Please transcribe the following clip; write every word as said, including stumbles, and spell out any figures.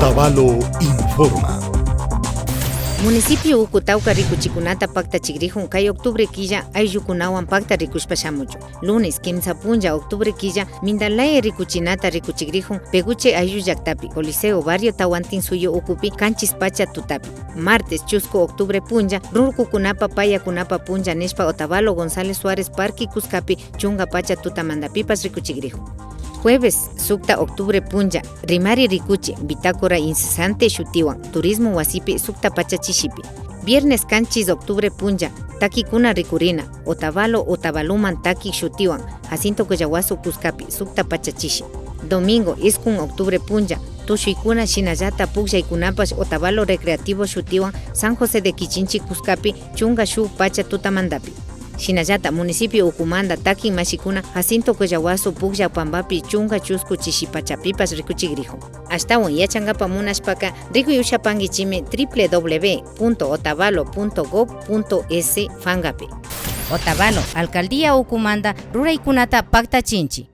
Otavalo informa. Municipio uku tawka rikuchikunata paktachigrijun kay octubre killa ayllukunawan pakta rikushpa shamuchun. Lunes kimsa punlla octubre killa mindalaya rikuchinata rikuchigrijun Peguche ayllu llaktapi, Coliseo barrio Tawantin suyu ukupi kanchis pacha tutapi. Martes chusku octubre punlla rurkukunapa payakunapa punlla nishpa Otavalo González Suárez parque kuskapi chunka pacha tutamantapipash rikuchigrijun. Jueves sukta octubre punlla rimari rikuchi bitácora incesante shutiwan turismo wasipi sukta pacha chishipi. Viernes kanchis octubre punlla takikuna rikurina Otavalo Otavaloman takik shutiwan Jacinto Collahuaso kuskapi sukta pacha chishi. Domingo iskun octubre punlla tushuykuna shinallata pukllaykunapash Otavalo Recreativo shutiwan San José de Quichinchi kuskapi chunka shuk pacha tutamantapi. Shinallata municipio ukumanta takin mashikuna Jacinto Collahuaso pukllak pampapi chunka chusku chishi pachapipash rikuchigrijun. Ashtawan yachankapa munashpaka rikuy ushapankichimi www.otavalo.gov.es fangapi. Otavalo alcaldía ukumanta ruraykunata paktachinchi.